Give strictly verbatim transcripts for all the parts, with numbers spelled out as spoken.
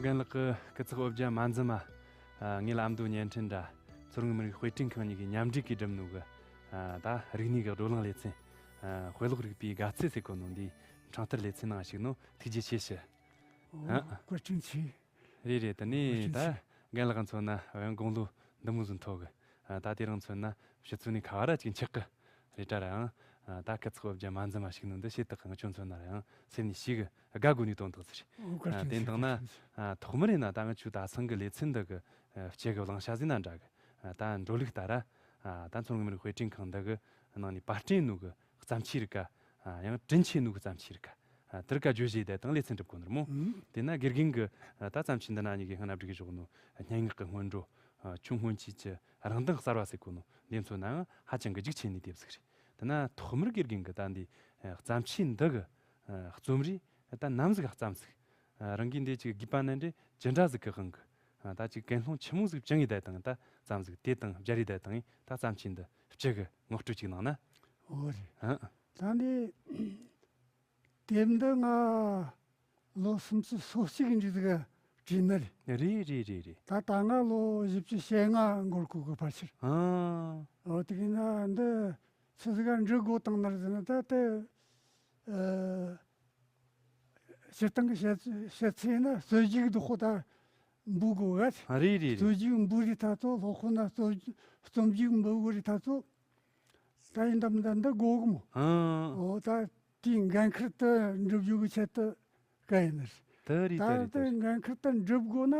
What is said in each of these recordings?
རྒན་ལགས་ཀྱི་སྐུ་ཚེགས་འོ་བརྒྱལ་མ་འཛེམ་མ། ཨ། ངེད་ལ་ཨ་མདོ་བརྙན་འཕྲིན་དྲ་མཚོ་སྔོན་མི་རིགས་དཔེ་སྐྲུན་ཁང་གཉིས་ཀྱི་མཉམ་འབྲེལ་གྱིས་བསྒྲུབས་ནོ་གི། ཨ། ད་རིག་གནས་ཀྱི་བགྲོ་གླེང་ལེ་ཚན། ཨ། དཔེ་ཀློག་རིག་པའི་དགའ་ཚལ་ཟེར་གོ་ནོ་འདིའི་འཕྲིན་སྟར་ལེ་ཚན་ནང་ཞུགས་ནོ་ཐུགས་རྗེ་ཆེ་ཞུ། ཨོ། ཨ། བཀའ་དྲིན་ཆེ། རེད་རེད། དེ་ནས་ད་རྒན་ལགས་མཚོན་ན་ཡང་དགུང་ལོ་འདི་མོ་ཟིག་མཐོ་གི། ཨ། ད་དེ་རིང་མཚོན་ན་ཕྱི་ཚུལ་ནས་ཁ་བ་ར་ཅིག་འཁྱག་གི་རེད་དྲ་ར་ཡང་། ཨ། ད་སྐུ་ཚེགས་འོ་བརྒྱལ་མ་འཛེམ་མ་ཞུགས་ནོ་འདི་ཞེ་དྲག་གི་ང་ཆོ་མཚོན་ན་ར་ཡང་སེམས་ནས་ཞེ་གི་དགའ་དགོས་ནི་དོན་དག་ཟིག་རེད། ཨོ། བཀའ་ཨ། དྲིན་དེ་ཆེ། འདང་ན། བཀའ་དྲིན་ཆེ། ཨ། ཐོག་མར་ཡིན་ན་ད་ང་ཆོ་ད་སང་གི་ལེ་ཚན་འདི་གི། ཨ། སྤྱི་གི་བླང་བྱ་ཟིན་ན་འདྲ་གི། ཨ། ད་འགྲོ་ལུགས་ལྟར་ར། ཨ། ད་མཚོ་སྔོན་མི་རིགས་དཔེ་སྐྲུན་ཁང་འདི་གི་ནང་ནས་པར་སྐྲུན་ནོ་གི་བརྩམས་ཆོས་རིགས་ཀ། ཨ། ཡང་དྲིན་ཆེ་ནོ་གི་བརྩམས་ཆོས་རིགས་ཀ། ཨ། དེར་ཀ་བརྗོད་གཞི་བསྡད་དང་ལེ་ཚན་འགྲུབ་གོ་ནོ་ར་མོ། ཨུམ། དེ་ན་དགེ་རྒན་གི། ཨ། ད་བརྩམས་ཆོས་འདི་ན་གཉིས་ཀྱི་སྔ་ན་བསྒྲིགས་གི་བཞག་ནོ། སྙན་ངག་གི་སྔོན་འགྲོ། ཨ། ཆོས་སྔོན་ཆད་ཀྱི་རང་མདངས་གསར་བ་ཟེར་གོ་ནོ་འདི་མཚོན་ནའང་ཧ་ཅང་གི་རྒྱུགས་ཆེ་ནི་དེབ་ཟིག་རེད། དེ་ན་ཐོག་མར་དགེ་རྒན་གི་ད་འདི། ཨ། བརྩམས་ཆོས་འདི་གི། ཨ། རྩོམ་རིག་ད་ནམ་ཟིག་བརྩམས་ཟིག། ཨ། རང་གིས་འདི་ཅིག་དགོས་པ་ནན་འདྲེ་ཇི་འདྲ་ཟིག་གི་དབང་གི། ཨ། ད་ཅིག་ཀུན་སློང་ཆི་མོ་ཟིག་བཅངས་ཡི་བསྡད་དང་ད་བརྩམས་ཟིག། དེ་དང་སྦྱར་ཡི་བསྡད་དང་ད་བརྩམས་ཆོས་འདི་སྤྱི་གི་ངོ་སྤྲོད་ཅིག་གནང་ན། འོ་རེད། ཨ། ད་འདི། དེབ་འདི་ང་ལོ་སུམ་ཅུ་སོ་གཅིག་འདྲ་ཟིག་བྲིས་ནི་རེད། རེད་རེད་རེད་རེད། ད་ད་ང་ལོ་བཞི་བཅུ་ཞེ་ལྔ་འགོར་གོ་གི་ཕལ་ཆེར། ཨ། འོ། དེ་གིན་ན་འདི་ཆི་ཟིག་ག་འབྲི་དགོས་བཏང་ནི་རེད་ཟེར་ན། ད་དེ། ཨ། སྤྱིར་བཏང་གི་བཤད་བཤད་ཚེ་ན་རྩོད་རྒྱུགས་འདི་ཁོ་ད་འབུལ་དགོས་ག། ཨ། རེད་རེད་རེད། རྩོད་རྒྱུགས་འབུལ་རི་ཐ་ཚོ། སློབ་དཔོན་ན་རྩོད་རྩོམ་རྒྱུགས་འབུལ་དགོས་རི་ཐ་ཚོ། ད་ཡིན་དམ་ད་འདི་དགོས་གི་མོ། ཨ། འོ། ད་དེའི་འགན་ཁུར་དེ་འགྲུབ་རྒྱུ་གི་ཆེད་དུ་ག་ཡིན་ནི་རེད། དེ་རེད། ད་དེ་རེད། དེ་དེ་རེད། འགན་ཁུར་དེ་འགྲུབ་དགོས་ན་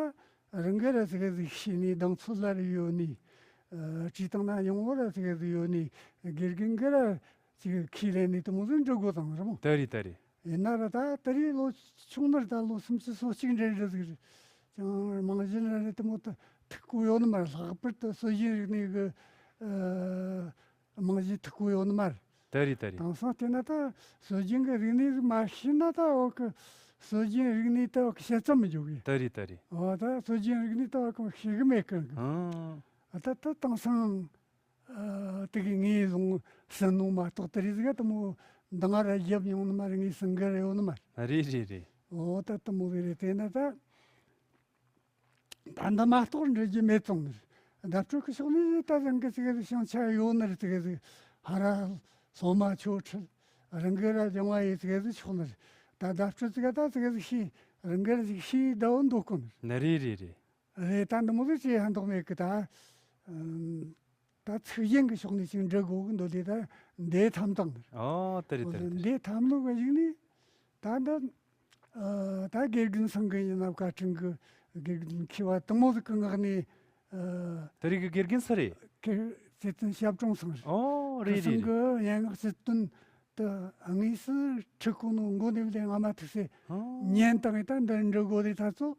རང་གི་ར་ཟིག་ག་ཟིག་ཤེས་ནི། གདེང་ཚོད་ལ་རེ་ཡོད་ནི། ཨ། བྲིས་བཏང་ན་ཡོང་བ་ར་ཟིག་ག་ཟིག་ཡོད་ནི། དགེ་རྒན་གི་ར་ཅིག་ཁས་ལེན་ནི་དེ་མོ་ཟིག་འབྲི་དགོས་བཏང་ར་མོ། དེ་རེད། དེ་རེད། ཡིན་ན་ར་ད་དེ་རིང་ལོ་ཆུང་ནི་རེད། ད་ལོ་སུམ་ཅུ་སོ་གཅིག་འདྲ་འདྲ་ཟིག་རེད། ཅང་རྨང་གཞི་འདྲ་འདྲ་དེ་མོ་ད་ཐུག་གོ་ཡོད་ནི་མ་རེད། ལྷག་པར་དུ་སྲོལ་རྒྱུན་རིག་གནས་གི། ཨ། རྨང་གཞི་ཐུག་གོ་ཡོད་ནི་མ་རེད། དེ་རེད། དེ་རེད། དེང་སང་བལྟས་ན་ད་སྲོལ་རྒྱུན་གི་རིག་གནས་ཟིག་མ་ཤེས་ན་ད་འོ་གི་སྲོལ་རྒྱུན་རིག་གནས་ད་འོ་གི་དཔྱད་རྩོམ་མི་འཇུག་གི། དེ་རེད། དེ་རེད། འོ། ད་སྲོལ་རྒྱུན་རིག་གནས་ད་འོ་གི་ཤེས་གི་མེད་གི། ཨང་། ཨ། ད་ད་དེང་སང་། ཨ། དེ་གི་ངས་བཟུང་ཟིན་ནོ་མ་གཏོགས་དེ་རིང་ཟིག་ག་དེ་མོ་འདང་ར་བརྒྱབ་མྱོང་ནི་མ་རེད། ངས་ཟིན་གི་ར་ཡོད་ནི་མ་རེད། རེད་རེད་རེད། འོ། ད་དེ་མོ་ཟིག་རེད། དེ་ན་ད་ད་འདི་མ་གཏོགས་འབྲི་རྒྱུ་མེད་སོང་ནི་རེད། བརྡ་སྤྲོད་ཀྱི་ཕྱོགས་ནས་ད་རང་གི་ཅིག་གི་ཞན་ཆ་ཡོད་ནི་རེད། ཅིག་གི་ཧ་ར་སློབ་མ་ཆོས་ཁྲིད། རང་གི་ར་སྦྱང་བ་ཡེ་ཅིག་གི་ཆོག་ནི་རེད། ད་བརྡ་སྤྲོད་ཅིག་ག་ད་ཅིག་གི་ཤེས། རང་གི་ར་ཅིག་ཤེས་ད་འོ་འདུག་གོ་ནི་རེད། རེད་རེད་རེད། རེད། ད་འདི་མོ་ཟིག་ཅིག་ཧན་ཏོག་མེད་གི། ད་ད་ཚིག་རྒྱན་གྱི་ཕྱོགས་ནས་ཅིག་འབྲི་དགོས་གི་འདོད་དེ་ད་འདི་ཐམ་བཏང་ནི་རེད། ཨོ། དེ་རེད། དེ་རེད། དེ་རེད། འདི་ཐམ་ནོ་གི་གཞུག་ནས། ད་འདི། ཨ། ད་དགེ་རྒན་ཚང་གི་ཡིན་ན། བཀའ་དྲིན་གི་དགེ་རྒན་མཁས་པ་དེ་མོ་ཟིག་གི་ངག་ནས། ཨ། དེ་རིང་གི་དགེ་རྒན་སུ་རེད། ཁེ་ཚེ་བརྟན་ཞབས་དྲུང་ཚང་རེད། ཨོ། རེད་རེད། ཁོ་ཚང་གི་སྙན་ངག་སྤྱི་དོན་དེ་དངོས་སུ་ཁྲིད་གོ་ནོ་མགོ་ནས་བླངས་སྔ་མ་ཐུག་སེ་ཨོ་ཉན་བཏང་ངས། ད་འདི་འབྲི་དགོས་རེད་ཐ་ཚོ།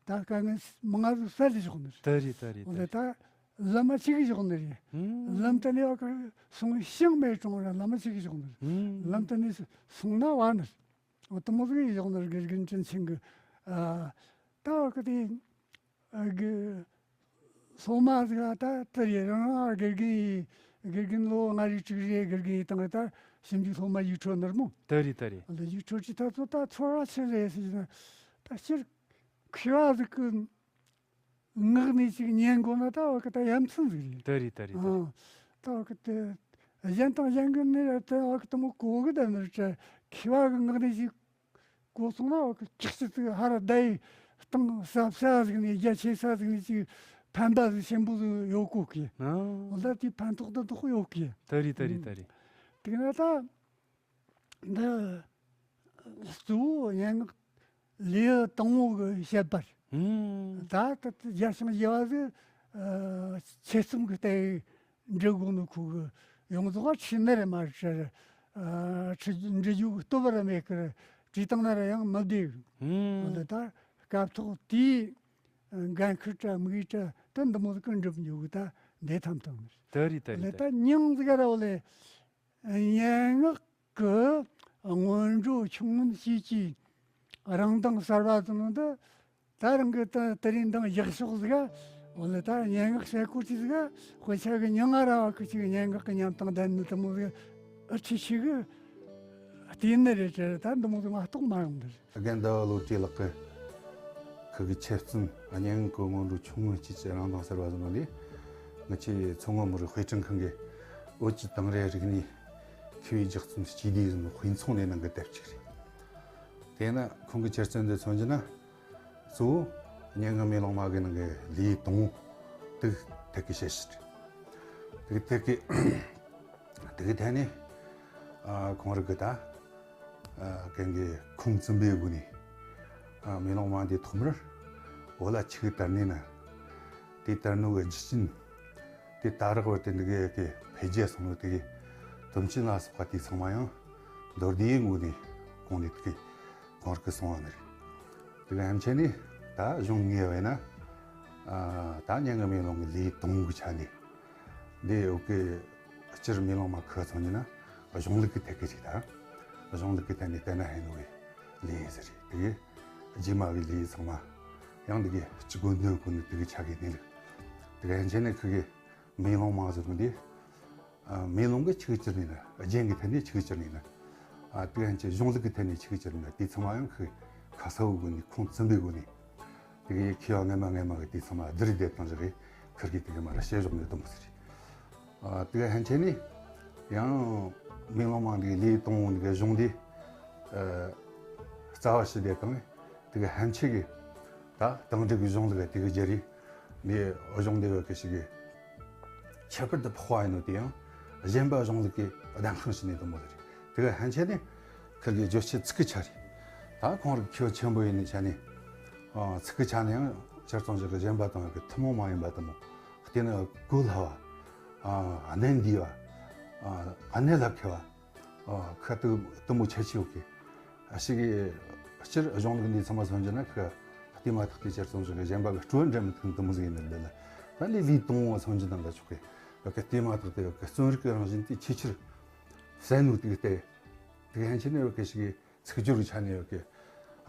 ད་དཀའ་ངལ་མང་ང་ཟིག་སེལ་ཏེ་བཞག་ནི་རེད། དེ་རེད། དེ་རེད། འོ་དེ་རེད། ད་ལམ་མ་ཆི་གི་བཞག་ནི་རེད། ཨུམ། ལམ་དེ་ནས་འོ་གི་སོང་ཤིང་མེད་གྲོང་ར་ལམ་མ་ཆི་གི་བཞག་ནི་རེད། ཨུམ། ལམ་དེ་ནས་སོང་ན་བ་ནི་རེད། འོ་དེ་མོ་ཟིག་ཡིན་བཞག་ནི་རེད། དགེ་རྒན་དྲིན་ཆེན་གི། ཨ། ད་འོ་གི་དེ། ཨ། གི། སློབ་མ་ཟིག་ཨ། ད་དེ་རེད། རང་རང་དགེ་རྒན་ཡིན། དགེ་རྒན་ལོ་ལྔ་རེ་དྲུག་རེ་དགེ་རྒན་ཡིན་བཏང་ད་ཞིབ་འཇུག་སློབ་མ་ཡིག་འཕྲོད་ནི་རེད་མོ། དེ་རེད། དེ་རེད། འོ་དེ་ཡིག་འཕྲོད་ཅིག་ཐ་ཚོ་ད་ཚོར་བ་ཆི་རེད་ཟེར་ན། ད་སྤྱིར་མཁས་པ་ཟིག་གི་ངག་ནས་ཅིག་ཉན་དགོས་ན་ད་འོ་གི་ད་ཡ་མཚན་ཟིག་རེད། དེ་རེད། དེ་རེད། དེ་རེད། ཨ། ད་འོ་གི་དེ་གཞན་དང་གཞན་གི་ནས་ད་འོ་གི་དེ་མོ་གོ་གི་ད་ནི་རེད། མཁས་པ་གི་ངག་ནས་ཅིག་གོ་སོང་ན་འོ་གི་ཅིག་ཅིག་ཅིག་ཧ་ར་བརྡ་ཡི་སྟེང་ཟབ་ས་ཟིག་ནས་རྒྱ་ཆེ་ས་ཟིག་ནས་ཅིག་ཕན་པ་ཟིག་ཆེན་པོ་ཟིག་ཡོད་གོ་གི། ཨ། འོ་ད་དེ་ཕན་ཐོགས་ད་དོག་ཡོད་གི། དེ་རེད། དེ་རེད། དེ་རེད། དེ་ན་ད། འདི་གཙོ་བོ་སྙན་ངག་ལེའུ་དང་པོ་གི་བཤད་པར། ཨུམ། ད་ལྟ་རྒྱ་ཞིང་རྒྱ་བ་ཟིག་ཨ། ཆེད་རྩོམ་གི་ལྟའི་འབྲི་དགོས་ནོ་ཁོ་གི་ཡོངས་རྫོགས་ཁྲིད་ནི་རེད་མ་རེད། ཨ། ཁྲིད་འབྲི་རྒྱུ་གི་སྟོབས་ར་མེད་གི། བྲིས་བཏང་ན་ར་ཡང་མི་བདེ་གི། ཨུམ། འོ་ད་སྐབས་ཐོག་དེའི་འགན་ཁུར་དྲ་དམིགས་ཡུལ་དྲ་ད་འདི་མོ་ཟིག་གི་འགྲུབ་འཇུག་གི་ད་འདི་ཐམ་ཐམ་རེད། དེ་རེད། དེ་རེད། ད་དེ་རེད། མྱིང་ཟིག་ར་འོ་ལེ། སྙན་ངག་གི་སྔོན་འགྲོ་ཆུང་ངུན་བཅས་ཀྱི་རང་མདངས་གསར་བ་ཟེར་ནོ་འདི་ད་རང་གི་ད་དེ་རིང་མདངས་རྒྱག་ཕྱོགས་ཟིག་ག། འོ་ལེ་ད་སྙན་ངག་བཤད་སྐོར་ཅིག་ཟིག་ག་དཔེ་ཆ་གི་མྱིང་ང་ར་བ་གི་ཅིག་སྙན་ངག་གི་ཉམས་དང་ལྡན་ནི་དེ་མོ་ཟིག་ཨ་ཆི་ཆི་གི་བལྟས་ནི་རེད་དྲ། ད་འདི་མོ་ཟིག་མ་གཏོགས་མ་ཡོང་འདིར། རྒན་ཟླ་བ་བློ་གྲོས་ལགས་ཀྱིས། ཁུ་གི་ཆེ་བཙུན་སྙན་ངག་གི་སྔོན་འགྲོ་ཆུང་ངུ་སྐྱེས་ཀྱི་རང་དང་ཟེར་བ་ཟེར་ནོ་ལས། ང་ཆེ་མཚོ་སྔོན་མི་རིགས་དཔེ་སྐྲུན་ཁང་གི་བོད་ཀྱི་དེང་རབས་རིག་གནས་མཁས་པའི་ལྗགས་རྩོམ་སྤྱི་སྡེ་ཟེར་ནོ་དཔེ་མཚོན་ནས་གནང་གི་དེབ་ཅིག་རེད། དེས་ན་ཁོང་གི་ཆེ་བཙུན་འདི་མཚོན་རྒྱུ་ན། གཙོ་བོ་སྙན་ངག་མེ་ལོང་མ་གི་ནང་གི་ལེའུ་དང་པོ་དེ་ཐད་ཀྱི་བཤད་ཤེས་རེད། དེ་ཐད་ཀྱི་དེ་གི་ཐད་ནས་ཨ་ཁོང་རང་གི་ད་ཨ་གན་གི་ཁུངས་བཙུན་པའི་སྒོ་ནས་ཨ་མེ་ལོང་མ་འདི་ཐོག་མར་བོད་ལ་ཆིག་དར་ནས་ན། དེ་དར་ནོ་གི་རྒྱུ་རྐྱེན། དེ་ད་རག་བར་དུ་འདི་གི་གི་འཕེལ་རྒྱས་སོང་ནོ་དེ་གི་དོན་རྐྱེན་ལ་སོགས་པ་དེ་ཚང་མ་ཡང་མདོར་བསྡུས་ངོས་ནས་གོང་ནས་དེ་གི་གོང་རག་གི་སོང་བ་ནི་རེད། དེ་གི་ཧམ་ཆེན་ནི་ད་གཞུང་ངེས་བས་ན། ཨ་ད་སྙན་ངག་མེ་ལོང་གི་ལེའུ་དང་པོ་གི་ཆ་ནས། འདི་འོག་གི་སྤྱིར་མེ་ལོང་མ་ཁུ་ཚང་ནི་ན་གཞུང་ལུགས་ཀྱི་ཐད་ཀྱི་ཅིག་དང་། གཞུང་ལུགས་ཀྱི་ཐད་ནས་བལྟས་ན་ཧེ་ནོ་བའི་ལེའུ་ཟེར་རེད། དེ་གི་རྗེས་མ་གི་ལེའུ་ཚང་མ་ཡང་འདི་གི་སྤྱི་དགོན་དོན་ཀུན་ནི་དེ་གི་ཆ་གི་གནས་ལུགས། དེ་གི་ཧན་ཆེན་ནི་ཁུ་གི་མེ་ལོང་མ་ཟེར་ནོ་འདི། ཨ་མེ་ལོང་གི་ཆིག་ཅར་ནི་ན་རྒྱན་གི་ཐད་ནས་ཆིག་ཅར་ནི་ན། ཨ་དེ་གི་ཧན་ཆེན་གཞུང་ལུགས་ཀྱི་ཐད་ནས་ཆིག་ཅར་ནི་ན་དེ་ཚང་མ་ཡང་ཁུ་ཁ་སའུ་གུ་ནི་ཁུངས་བཙུན་པའི་སྒོ་ནས། དེ་གི་ཁི་ཡ་ངེ་མ་ངེ་མ་གི་དེ་ཚང་མ་བསྡུར་བསྡད་བཏང་བཞག་གི་ཁུར་གི་དེ་གི་མ་ར་བཤད་བཞག་ནི་དུ་མོ་ཟེར། ཨ་དེ་གི་ཧན་ཆེན་ནི་ཡང་མེ་ལོང་མ་འདི་གི་ལེའུ་དང་པོ་འདི་གི་གཞུང་འདི་ཨ་རྩ་བ་ཞིག་བསྡད་བཏང་ནས། དེ་གི་ཧན་ཆེན་གི་ད་དེང་དུས་ཀྱི་གཞུང་ལུགས་དེ་གི་རྒྱལ་རིགས་འདི་གཞུང་འདི་བ་གི་ཞིག་གི་ཁྱད་པར་དུ་འཕགས་པ་ཡིན་ནོ་དེ་ཡང་གཞན་པ་གཞུང་ལུགས་ཀྱི་གདན་འཁྲིད་ཞིག་ནས་དུ་མོ་ཟེར། དེ་གི་ཧན་ཆེན་ནི་ཁུར་གི་བརྗོད་བྱེད་ཚིག་གི་ཆ་རེད། ད་ཁོང་རང་ཁྱོད་ཆེན་པོ་ཡིན་ནི་ཆ་ནས། ཨ་ཚིག་གི་ཆ་ནས་ཡང་སྤྱིར་བཏང་ཞིག་གི་གཞན་པ་དང་གི་ཐུན་མོང་མ་ཡིན་པ་དུ་མོ། དེ་ནི་གོ་སླ་བ། ཨ་གནད་འདི་བ། ཨ་གནད་ལ་འཁེལ་བ། ཨ་ཁ་ཏུ་དུ་མོ་ཆེ་ཆེ་ཡོད་གི། ཨ་ཞིག་གི་སྤྱིར་གཞུང་ལུགས་འདི་ཚང་མ་མཚོན་རྒྱུ་ན་ཁ་བལྟས་མ་ཐག་ཏུ་སྤྱིར་བཏང་ཞིག་གི་གཞན་པ་གི་སྤྲོ་བ་འདྲ་མི་མཐུན་དུ་མོ་ཟིག་ཡིན་ནི་ལ། ད་ལས་ལེའུ་དང་པོ་མཚོན་རྒྱུ་ན་འདྲ་ཆོག་གི། ཡོད་གི་བལྟས་མ་ཐག་ཏུ་ཡོད་གི་རྩོམ་རིག་གི་རང་བཞིན་དེ་ཆེ་ཆེར་གསལ་ནོ་དེ་གི་སྟེ། དེ་གི་ཧན་ཆེན་ནི་ཡོད་གི་ཞིག་གི་ཚིག་སྦྱོར་གི་ཆ་ནས་ཡོད་གི།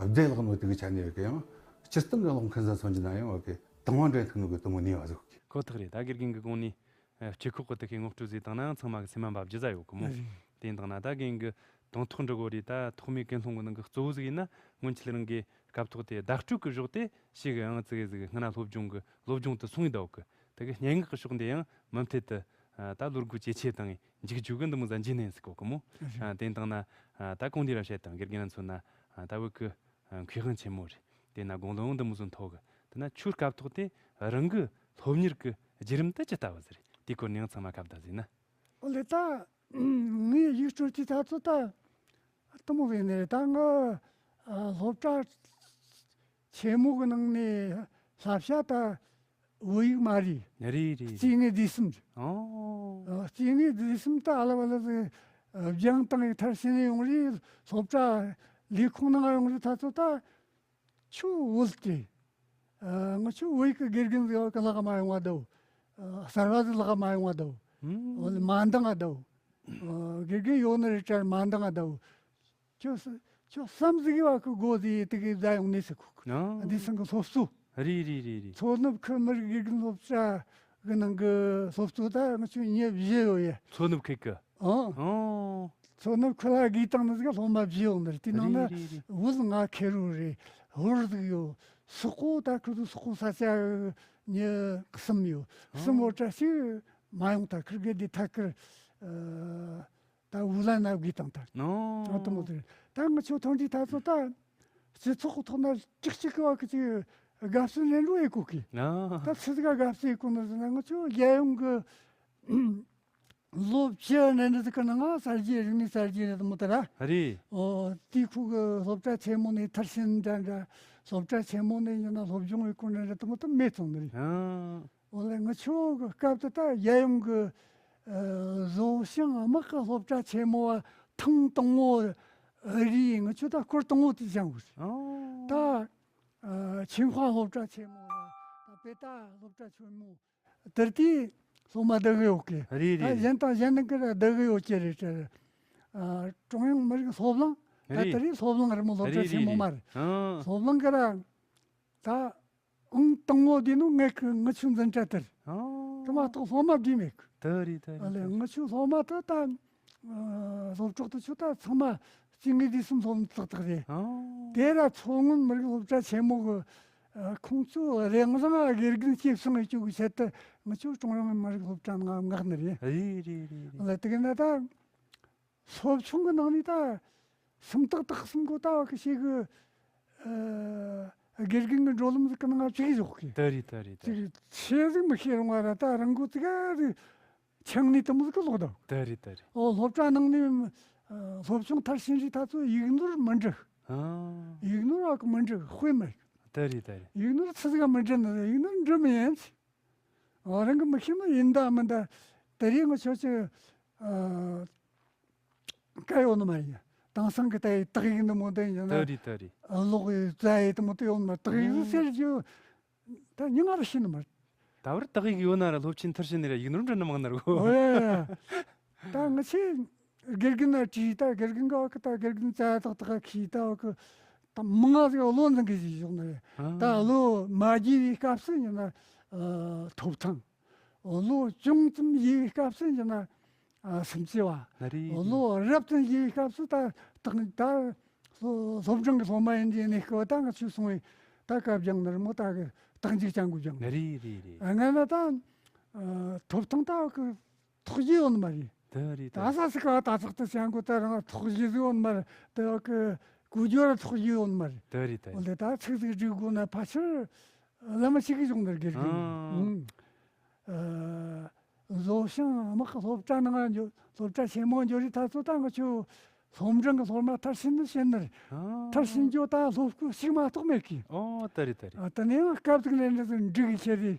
བདེ་བླག་ནོ་དེ་གི་ཆ་ནས་ཡོད་གི་ཡང་། སྤྱིར་བཏང་གི་ཀློག་མཁན་ཚོ་མཚོན་རྒྱུ་ན་ཡང་ཡོད་གི་དང་བ་འདྲ་ཐུག་ནོ་གི་དུ་མོ་ནས་བ་ཟིག་གི། ཁོ་ཐག་རེད། ད་དགེ་རྒན་གི་གོང་ནས་ཨ་སྤྱི་ཁོག་གི་དེ་གི་ངོ་སྤྲོད་ཟིག་བཏང་ན་ཚང་མ་གི་སེམས་མ་འབབ་རྒྱུ་ཟ་ཡོད་གི་མོ། རེད། དེ་ཡིན་དང་ན་ད་རྒན་གི་དང་ཐོག་འདྲི་གོ་རེད། ད་ཐོག་མའི་ཀུན་སློང་གི་ནང་གི་གཙོ་བོ་ཟིག་ཡིན་ན་སྔོན་ཆད་རང་གི་སྐབས་ཐོག་དེ་བརྡ་སྤྲོད་གི་གཞོགས་དེ་ཞིག་གི་ཨང་ཙི་གི་ཟིག་སྔ་ན་སློབ་སྦྱོང་གི་སློབ་སྦྱོང་དུ་སོང་ཡི་ད་ཡོད་གི། དེ་གི་སྙན་ངག་གི་ཕྱོགས་འདི་ཡང་མུ་མཐུད་དུ་ཨ་ད་བློ་སྒོ་ཇེ་ཆེ་བཏང་ངས་འཇུག་རྒྱུ་གི་འདི་མོ་ཟ་འཇིག་ནས་ཟིག་གོ་གི་མོ། ཨ་དེ་དང་ན་ཨ་ད་གོང་འདི་ར་བཤད་དང་དགེ་རྒན་མཚོན་ན་ཨ་ད་བོད་གི་ཨ་མཁས་དབང་ཆེན་མོ་རེད། དེ་ན་དགུང་ལོ་འདི་མོ་ཟིག་མཐོ་གི། དེ་ན་ཁྱོའི་སྐབས་ཐོག་དེ་རང་གི་སློབ་གཉེར་གི་བརྒྱུད་རིམ་དེ་ཇི་ལྟ་བུ་ཟིག་རེད། དེའི་སྐོར་ནས་ཡང་ཚང་མ་ཁ་བརྡ་ཟིག་ན། ཨོ་ལེ་ད། ངས་ཡིག་སྤྲོད་ཀྱི་ཐ་ཚོ་ད་དུ་མོ་བས་ནས་ད་ང་ཨ་སློབ་གྲྭ་ཆེན་མོ་གི་ནང་ནས་བསླབ་བྱ་ད་བོད་ཡིག་མ་རེད། རེད་རེད་རེད། སྐྱེ་དངོས་སྡེ་གསུམ་རེད། ཨོ། ཨ་སྐྱེ་དངོས་སྡེ་གསུམ་ད་ཨ་ལ་བ་ལ་ཟིག་སྦྱང་བཏང་ཡི་མཐར་ཕྱིན་ནས་ཡོང་རེད། སློབ་གྲྭ་ལས་ཁུངས་ནང་ཡོང་རེད། ཐ་ཚོ་ད་ཁྱོད་བོད་དེ། ཨ་ང་ཆོ་བོད་ཡིག་གི་དགེ་རྒན་ཟིག་ག་ལག་མ་ཡོང་བ་དོ། ཨ་གསར་བ་ཟིག་ལག་མ་ཡོང་བ་དོ། ཨུམ། འོ་ལེ་མ་འདང་ང་དོ། ཨ་དགེ་རྒན་ཡོད་ནི་རེད་དྲ་མ་འདང་ང་དོ། ཁྱོད་ས་ཁྱོད་བསམ་ཟིག་བ་གི་སྒོ་ཟིག་དེ་གི་བཟའ་ཡོང་ནི་ཟིག་ཁུག་ཨ། འདི་སང་གི་སློབ་གསོ། རེད་རེད་རེད་རེད། མཚོ་ནུབ་ཁུལ་མི་རིགས་དགེ་རྒན་སློབ་གྲྭ་གི་ནང་གི་སློབ་གསོ་ད་ང་ཆོ་ཉེ་བཞི་ཡོད་ཡ། མཚོ་ནུབ་ཁུལ་གི། ཨང་། ཨོ། མཚོ་ནུབ་ཁུལ་ལ་བགོས་བཏང་ནི་ཟིག་སློབ་མ་བཞི་ཡོད་ནི་རེད། དེ་ནང་ན་རེད་རེད་རེད། བོད་ང་ཁེར་རོ་རེད། ཧོར་ཟིག་ཡོད། སོག་པོ་ད་ཁུ་ཚོ་སོག་པོ་ས་ཆ་ཉི་གསུམ་ཡོད། གསུམ་ཨོ། བོད་གྲྭ་ཞིག་མ་ཡོང་ད་ཁུར་གེ་དེ་ཐད་ཀར་ཨ་ད་འུ་ལ་ན་བགོས་བཏང་ད། ཨོ། ཨ་དུ་མོ་དེ་རེད། ད་ང་ཆོ་ཐོན་དུས་ད་ཚོ་ད་སྤྱི་ཚོགས་ཐོག་ན་ཅིག་ཅིག་གི་བ་གི་ཅིག་དགའ་བསུ་ལེན་འགྲོ་ཡེ་གོ་གི། ཨ། ད་ཚི་ཟིག་ག་དགའ་བསུ་ཡེ་གོ་ནི་ཟེར་ན་ང་ཆོ་རྒྱལ་ཡོངས་གི་ལོ་བཅུ་ནས་ནི་ཟིག་གི་ནང་ང་གསར་བརྗེ་རིག་གནས་གསར་བརྗེ་རེད་མོ་ད་ར། རེད། ཨོ་དེ་ཁུ་གི་སློབ་གྲྭ་ཆེན་མོ་ནས་མཐར་ཕྱིན་འདྲ་འདྲ། སློབ་གྲྭ་ཆེན་མོ་ནས་ཡིན་ན་སློབ་སྦྱོང་ཡེ་གོ་འདྲ་འདྲ་དུ་མོ་དུ་མེད་སོང་ནི་རེད། ཨ། ཨོ་ལེ་ང་ཆོ་གི་སྐབས་དུ་ད་རྒྱལ་ཡོངས་གི་ཨ་བཟོ་ཞིང་དམག་གི་སློབ་གྲྭ་ཆེན་མོ་བ་ཐེངས་དང་པོ་རེད། ང་ཆོ་ད་སྐོར་དང་པོ་དེ་སྦྱངས་གོ་རེད། ཨོ། ད་ཨ་ཆིང་ཧྭ་སློབ་གྲྭ་ཆེན་མོ་ར་ད་པེ་ཏ་སློབ་གྲྭ་ཆེན་མོ། དེར་དེའི་སློབ་མ་བསྡུ་གི་ཡོད་གི། རེད་རེད་ད་རེད། གཞན་དང་གཞན་དང་གི་བསྡུ་གི་ཡོད་ཀྱི་རེད་དྲ། ཨ་ཀྲུང་དབྱང་མི་རིགས་སློབ་གླིང་ད་རེད་དེ་རེད། རེད་སློབ་གླིང་རི་མོ་སློབ་གྲྭ་རེད་ཆེན་མོ་མ་རེད། རེད་རེད། ཨ། སློབ་གླིང་གི་ར་ད་ཨང་དང་པོ་དེ་ནོ་ངས་གི་ང་ཆོ་འཛིན་གྲྭ་དེར། ཨ། དེ་མ་གཏོགས་སློབ་མ་བསྡུས་མེད་གི། དེ་རེད་དེ་ཨ་རེད་ལེ་དེ་རེད། ང་ཆོ་སློབ་མ་ད་ད་ཨ་སློབ་གྲོགས་དེ་ཆོ་ད་ཚང་མ་སྐྱེ་དངོས་སྡེ་གསུམ་སློབ་ཏག་ཏག་རེད། ཨ། དེ་ར་མཚོ་སྔོན་མི་རིགས་སློབ་གྲྭ་ཆེན་མོ་གི་ ཨ། ཁོང་ཚོ་རང་རང་དགེ་རྒན་སྐྱེད་སྲིང་བྱེད་རྒྱུ་གི་ཆེད་དུ་ང་ཚོ་ཀྲུང་དབྱང་མི་རིགས་སློབ་གྲྭ་ནང་མངགས་ནི་རེད། རེད་རེད་རེད་རེད། ལ་དེ་ག་ན་ད་སློབ་ཆུང་གི་ནང་ནས་ད་སུམ་རྟགས་དག་གསུམ་གོ་ད་བ་གི་ཞིག་གི་ཨ། དགེ་རྒན་གི་འགྲོ་ལམ་ཟིག་གི་ནང་བཅུག་བཞག་གི། ད་རེད་ད་རེད་ད་རེད། ཅིག་ཆེ་ཟིག་མི་ཤེས་རུང་བ་ར་ད་རང་གོ་ཙི་ག་རེ་ཆང་ནི་དུ་མོ་ཟིག་གི་ལོག་ད། ད་རེད་ད་རེད། ཨོ། སློབ་གྲྭ་ནང་ནས་ཨ། སློབ་ཆུང་མཐར་ཕྱིན་རྗེས་ད་ཚོ་ཡིག་ནོར་མི་འགྲིག། ཨ། ཡིག་ནོར་བ་གི་མི་འགྲིག། དཔེ་མི། ད་རེད་ད་རེད། ཡིག་ནོར་ཚི་ཟིག་ག་མི་འགྲིག་ན་ཡིག་ནོར་འགྲིག་མི་ཡིན། ཨ། རང་གི་མི་ཤེས་ན་ཡིན་ད་མིན་ད། ད་རེས་ང་ཆོ་ཆེ་ཨ། བཀའ་ཡོད་ནི་མ་ཡིན། དེང་སང་གི་ད་ཡི་དག་ཡིག་འདི་མོ་འདི་ཡིན་ན། ད་རེད་ད་རེད། ཨ། ལོག་ཡི་རྩ་ཡི་དེ་མོ་དེ་ཡོད་ནི་མ། དག་ཡིག་ཨོ། ཟེར་རྒྱུ་ད་ཉི་མ་ར་ཤེས་ནི་མ། ད་བར་དག་ཡིག་ཡོད་ན་ར་སློབ་ཆེན་མཐར་ཕྱིན་ནས་ར་ཡིག་ནོར་འདྲ་ནི་མང་ནར་གོ། ཨོ་ཡ་ཡ། ད་ང་ཆེ་དགེ་རྒན་ན་དྲིས་ད་དགེ་རྒན་ག་བ་གི་ད་དགེ་རྒན་རྩ་དག་དག་གིས་ད་བ་གི་ད་མང་ང་ཟིག་བློ་འཛིན་གི་ཞིག་བཞག་ནི་རེད། ཨ། ད་བློ་མ་རྒྱས་པའི་སྐབས་སུ་ཡིན་ན་ཨ། ཐོབ་ཐང་། བློ་ཅུང་ཙམ་རྒྱས་པའི་སྐབས་སུ་ཡིན་ན་ཨ། སེམས་བྱེད་པ། ཨ། རེད་རེད། བློ་རབ་ཙམ་རྒྱས་པའི་སྐབས་སུ་ད་ད་ད་སློབ་སློབ་འབྲིང་གི་སློབ་མ་ཡིན་གྱི་ནས་སྐབས་ད་ང་ཚོས་སོང་བས་ད་སྐབས་སྦྱངས་ནི་རེད་མོ། ད་གི་རྟགས་འཇུག་ཅན་གོ་སྦྱངས། རེད་རེད་རེད། ཨ། ང་ན་ད་ཨ། ཐོབ་ཐང་ད་གི་ཐོག་གཞི་ཡོད་ནི་མ་རེད། ད་རེད་ད། ད་ས་སི་ཀ་ད་ཚག་ཏུ་ཅན་གོ་ད་རང་ཐོག་གཞི་ཟིག་ཡོད་ནི་མ་རེད། ད་གི་གོ་རྒྱུ་ར་ཐོག་གཞི་ཡོད་ནི་མ་རེད། ད་རེད་ད། འོ་རེད། ད་ཚིག་ཟིག་སྒྲིག་དགོས་ན་ཕལ་ཆེར་བླ་མ་ཞིག་གིས་སྦྱོང་ནི་རེད་དགེ་རྒན། ཨང་། ཨ། བཟོ་ཞིང་དམག་སློབ་གྲྭ་ནང་འགྱོ། སློབ་གྲྭ་ཆེན་མོ་འགྱོ་རི་ད་ཚོ་ད་ང་ཆོ་སློབ་འབྲིང་གི་སློབ་མ་མཐར་ཕྱིན་ནི་ཕྱིན་ནི་རེད། ཨང་། མཐར་ཕྱིན་འགྱོ་ད་སློབ་སྐུ་ཞིག་མ་གཏོགས་མེད་གི། ཨོ། ད་རེད་ད་རེད། ཨ། ད་ནས་ཡང་སྐབས་དུ་ལེན་འདྲ་ཟིག་འགྲིག་གི་ཆེ་རེད།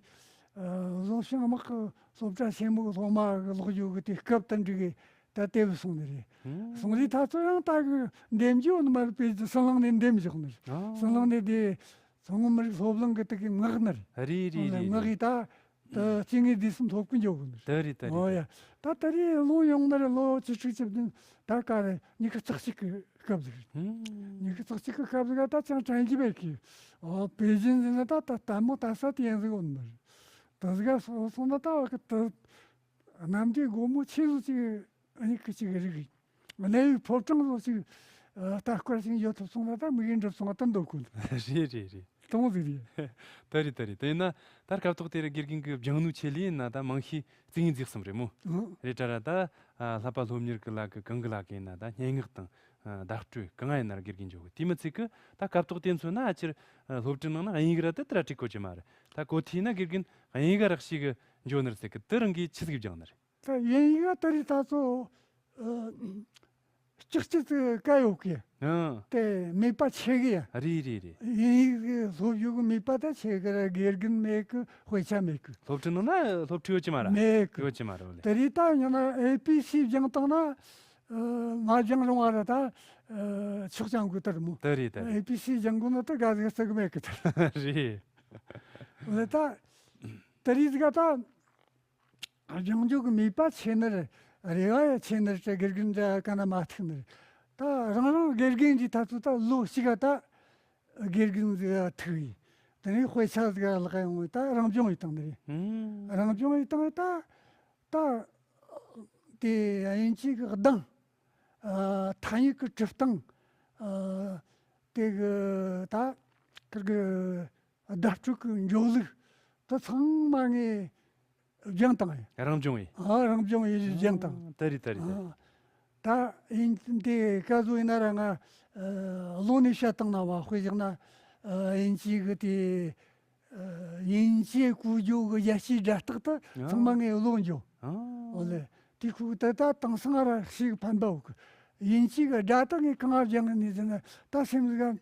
ཨ། བཟོ་ཞིང་དམག་གི་སློབ་གྲྭ་ཆེན་མོ་གི་སློབ་མ་གི་ལོག་རྒྱུ་གི་དེ་སྐབས་དུ་འགྲིག་གི་ད་དེ་བུ་སོང་ནི་རེད། ཨང་། སོང་རི་ད་ཚོ་ཡང་ད་གི་འདེམས་རྒྱུ་ནི་མ་རེད། པེ་ཅིན་ཟི་ལིང་ནས་འདེམས་བཞག་ནི་རེད། ཨང་། ཟི་ལིང་ནས་དེ་མཚོ་སྔོན་མི་རིགས་སློབ་གླིང་གི་དེ་གི་མངགས་ནི་རེད། རེད་རེད་རེད། མངགས་རེད། གི་ད་ད་སྐྱེ་དངོས་སྡེ་གསུམ་སློབ་ཁུལ་འཇོག་གི་ནི་རེད། ད་རེད་ད་རེད། ཨོ་ཡ། ད་ད་རེས་ལོ་ཡོང་ནི་རེད། ལོ་བཅུ་དྲུག་བཅུ་བདུན་ད་ག་རེ་ཉི་ཤུ་རྩ་གཅིག་གི་སྐབས་ཟིག་རེད། ཨང་། ཉི་ཤུ་རྩ་གཅིག་གི་སྐབས་ཟིག་ག་ད་ཅང་དྲན་གྱི་མེད་གི། ཨོ། པེ་ཅིན་ཟིག་ན་ད་ད་ལྟད་མོ་ལྟ་ས་དེ་ཡན་ཟིག་ཡོད་ནི་རེད། ད་ཟིག་ག་སོང་སོང་ན་ད་བ་གི་ད་གནམ་བདེ་སྒོ་མོ་ཆེ་ཟིག་ཅིག་ཨ་ནི་ཁི་ཅིག་རིག་གི། གནས་ཡུལ་ཕོ་བྲང་ཟིག་ཅིག་ཨ། ལྟ་སྐོར་ཞིག་ཡོད་ཐུབ་སོང་ན་ད་མིག་ཡིད་འགྲུབ་སོང་ང་ད་འདོད་གོ་ནི། རེད་རེད་རེད། སྟོང་ཟིག་རེད། ད་རེད་ད་རེད། དེ་ཡིན་ན་ད་སྐབས་ཐོག་དེ་རུ་དགེ་རྒན་གྱི་སྦྱང་ནུས་ཆེད་ལས་ཡིན་ན་ད་མང་ཤས་རྩིས་ངེས་རྫིག་གསུམ་རེད་མོ། ཨང་། རེད་དྲ་ར་ད་ཨ། བསླབ་པ་སློབ་གཉེར་གི་ལ་གི་གང་གི་ལ་གི་ཡིན་ན་ད་སྙན་ངག་དང་ཨ། བརྡ་སྤྲོད་གང་ང་ཡིན་ན་ར་དགེ་རྒན་འཇོག་གི། དེ་མི་ཚད་གི་ད་སྐབས་ཐོག་དེ་ཚོ་ན་ཨ་ཅིར་ཨ། སློབ་ཁྲིད་ནང་ན་དབྱིན་ཡིག་ར་དེ་ལྟར་བྲིས་གོ་གི་མ་རེད། ད་གོ་ཐོས་ན་དགེ་རྒན་དབྱིན་ཡིག་ར་ཤེས་གི་འཇོག་ནི་རེད་ཟེར་གི། དེ་རང་གིས་ཆི་ཟིག་སྦྱང་ནི་རེད། ད་དབྱིན་ཡིག་ག་ད་རེས་ད་ཚོ་ཨ། ལྕགས་ཀྱི་ཚིག་ག་ཡོད་གི། ཨང་། དེ་མོས་པ་ཆེ་གི་ཡ། རེད་རེད་རེད། དབྱིན་ཡིག་གི་སློབ་རྒྱུ་གི་མོས་པ་ད་ཆེ་གི་ར། དགེ་རྒན་མེད་གི། དཔེ་ཆ་མེད་གི། སློབ་ཁྲིད་ནང་ན་སློབ་ཁྲིད་ཡོད་ཀྱི་མ་རེད། མེད་གི། ཡོད་ཀྱི་མ་རེད་ལེ། ད་རེས་ད་ཡང་ན་ཨེ་པི་སི་སྦྱངས་བཏང་ན་ཨ། མ་སྦྱངས་རུང་བ་ར་ད་ཨ། ཆོག་ཅང་གི་ད་རེད་མོ། ད་རེད་ད་རེད། ཨེ་པི་སི་སྦྱང་དགོས་ན་ད་ག་ཟིག་ཟེར་གི་མེད་གི་ད། རེད། ལེ་ད་ད་རེས་ཟིག་ག་ད། སྦྱང་རྒྱུ་གི་མོས་པ་ཆེ་ནི་རེད། རེ་བ་ཡང་ཆེ་ནི་རེད། དགེ་རྒན་འདྲ་ག་ན་མ་ཐུག་ནི་རེད། ད་རང་རང་དགེ་རྒན་གྱི་ད་ཚོད་ད་ལོ་གཅིག་ག་ད་དགེ་རྒན་ཟིག་ཐུག་ཡིན། དེ་ནས་དཔེ་ཆ་ཟིག་ལག་ཡོང་བས་ད་རང་སྦྱོང་ཡིན་བཏང་ནི་རེད། ཨང་། རང་སྦྱོང་ཡིན་བཏང་ད་ད་དེ་དབྱིན་ཇི་གི་གདངས། ཨ། ཐ་སྙད་ཀྱི་འབྲི་སྟངས། ཨ། དེ་གི་ད་ཁིར་གི་བརྡ་སྤྲོད་ཀྱི་འཇོག་ལུགས་དེ་ཚང་མ་ངས་སྦྱངས་བཏང་ཡིན། རང་སྦྱོང་ཡིན། ཨ། རང་སྦྱོང་ཡིན་སྦྱངས་བཏང་། ཨ། ད་རེད་ད་རེད་ད། ཨ། ད་ཡིན་དེ་ག་ཚོད་ཡིན་ན་ར་ང་ཨ། ལོ་ནས་བཤད་བཏང་ན་བ། དཔེ་བཞག་ན་ཨ། དབྱིན་ཇི་གི་དེ་ཨ། དབྱིན་ཇི་གོ་རྒྱུ་གི་རྒྱལ་སྤྱིའི་སྒྲ་རྟགས་དེ་ཨ། ཚང་མ་ངས་ཀློག་འགྱོ། ཨ། འོ་ལེ། དེ་ཁུག་དེ་ད་དེང་སང་ར་ཞིག་ཕན་པ་འོག་གི། དབྱིན་ཇི་གི་སྒྲ་དེ་ངས་གང་ང་སྦྱངས་ནས་ཟེར་ན་ད་སེམས་ཟིག་ག།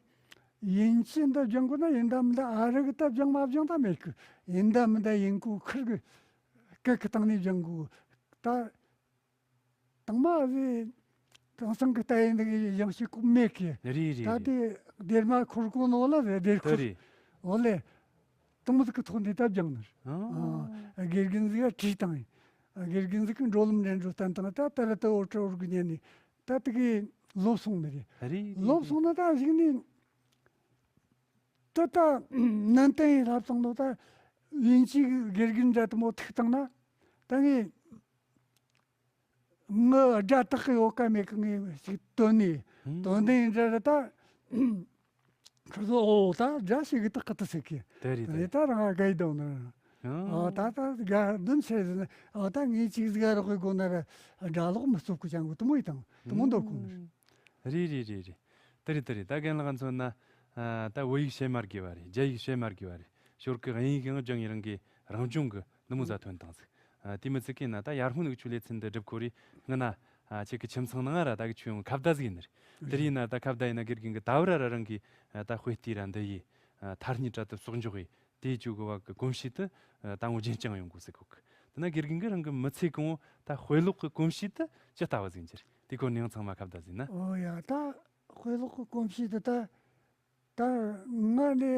དབྱིན་ཇི་འདི་སྦྱང་དགོས་ན་ཡིན་ད་མིན་ད་ཨ་རི་གི་ད་སྦྱང་མ་སྦྱང་ད་མེད་གི། ཡིན་ད་མིན་ད་དབྱིན་གོ་ཁུར་གི་སྐད་གི་སྟེང་ནས་སྦྱང་དགོས། ད་དང་མ་ཟེ་དེང་སང་གི་ལྟ་ཡིན་འདི་གི་ཡང་ཞིག་ཀུ་མེད་གི། རེད་རེད་ད་རེད། དེ་སྡེར་མ་འཁོར་གོ་ནོ་ལ་ཟེ་སྡེར་ད་འཁོར། རེད། འོ་ལེ། དུང་མོ་ཟིག་གི་ཐོག་འདི་ད་སྦྱངས་ནི། ཨ། ཨ། དགེ་རྒན་ཟིག་ག་བྲིས་བཏང་ཡིན། ཨ། དགེ་རྒན་ཟིག་གི་འགྲོ་ལམ་འདྲེན་འགྲོ་བསྟན་བཏང་ད་ད་ར་ད་འོར་ཁྲ་འོར་གི་ཉན་ནི་ད་དེ་གི་ལོབས་སོང་ནི་རེད། རེད་རེད། ལོབས་སོང་ན་ད་གཞུག་ནས་ད་ད་ནན་ཏན་ཡིན་ལབ་སོང་ནོ་ད་དབྱིན་ཇིའི་དགེ་རྒན་འདྲ་དུ་མོ་ཐུག་བཏང་ན་ད་ངས་ངའི་སྒྲ་དག་གི་ཡོད་ཀ་མེད་ཀ་ངས་ཞིག་བཏོན་ནས། ཨང་། བཏོན་ནས་འདྲ་ར་ད། ཁོ་ཚོ་ཨོ་ད་དགྲ་ཞིག་གི་ཏག་ཏག་ཟེར་གི། དེ་རེད། དེ་རེད། ད་རང་ག་ཡི་དང་ནི། ཨོ་ད་ད་དགའ་འདུན་ཆེ་ཟེར་ནི། ཨོ་ད་ངས་ཅིག་ཟིག་རོགས་གི་སྒོ་ནས་དགྲ་ལོག་མི་སྟོབས་གི་ཅང་གི་དུ་མོ་ཡི་དང་དུ་མོ་འདོད་གོ་ནི། རེད་རེད་རེད་རེད། དེ་རེད་དེ་རེད། ད་རྒན་ལགས་མཚོན་ན། ད་བོད་ཡིག་བཤད་མ་དགོས་པ་རེད། རྒྱ་ཡིག་བཤད་མ་དགོས་པ་རེད། ཞོར་གི་དབྱིན་ཡིག་ཡང་སྦྱང་ཡི་རང་གི་རང་སྦྱོང་གི་ནུ་མོ་ཟ་ཐོན་དང་ཟིག། དེ་མི་ཚིག་གི་ན་ད་ཡར་སྔོན་གི་ཆུ་ལེ་ཚན་འདི་སྒྲུབ་ཁོ་རེ་ང་ན། ཁྱེད་ཀྱི་ཁྱིམ་ཚང་ནང་ར་ད་གི་ཆུ་ཡོང་ཁ་བརྡ་ཟིག་ཡིན་ནི་རེད། དེ་རིང་ན་ད་ཁ་བརྡ་ཡིན་ན་དགེ་རྒན་གི་ད་བར་ར་རང་གི་ད་དཔེ་ལྟས་ར་འདི་ཡི་ཐ་སྙད་ར་དུ་གསོག་འཇོག་ཡི་དེའི་ཆུ་གི་བ་གི་གོམས་གཤིས་དུ་ད་ངོ་རྒྱན་བསྐྱངས་ཡོང་དགོས་ཟེར་གོ་གི། དེ་ན་དགེ་རྒན་གི་རང་གི་མི་ཚེ་གང་བོ་ད་དཔེ་ཀློག་གི་གོམས་གཤིས་དུ་ཇི་ལྟ་བ་ཟིག་འགྱུར། དེ་ཁོ་ནང་ཚང་མ་ཁ་བརྡ་ཟིན་ན། ཨོ་ཡ་ད་དཔེ་ཀློག་གི་གོམས་གཤིས་དུ་ད། ད་ང་ནི་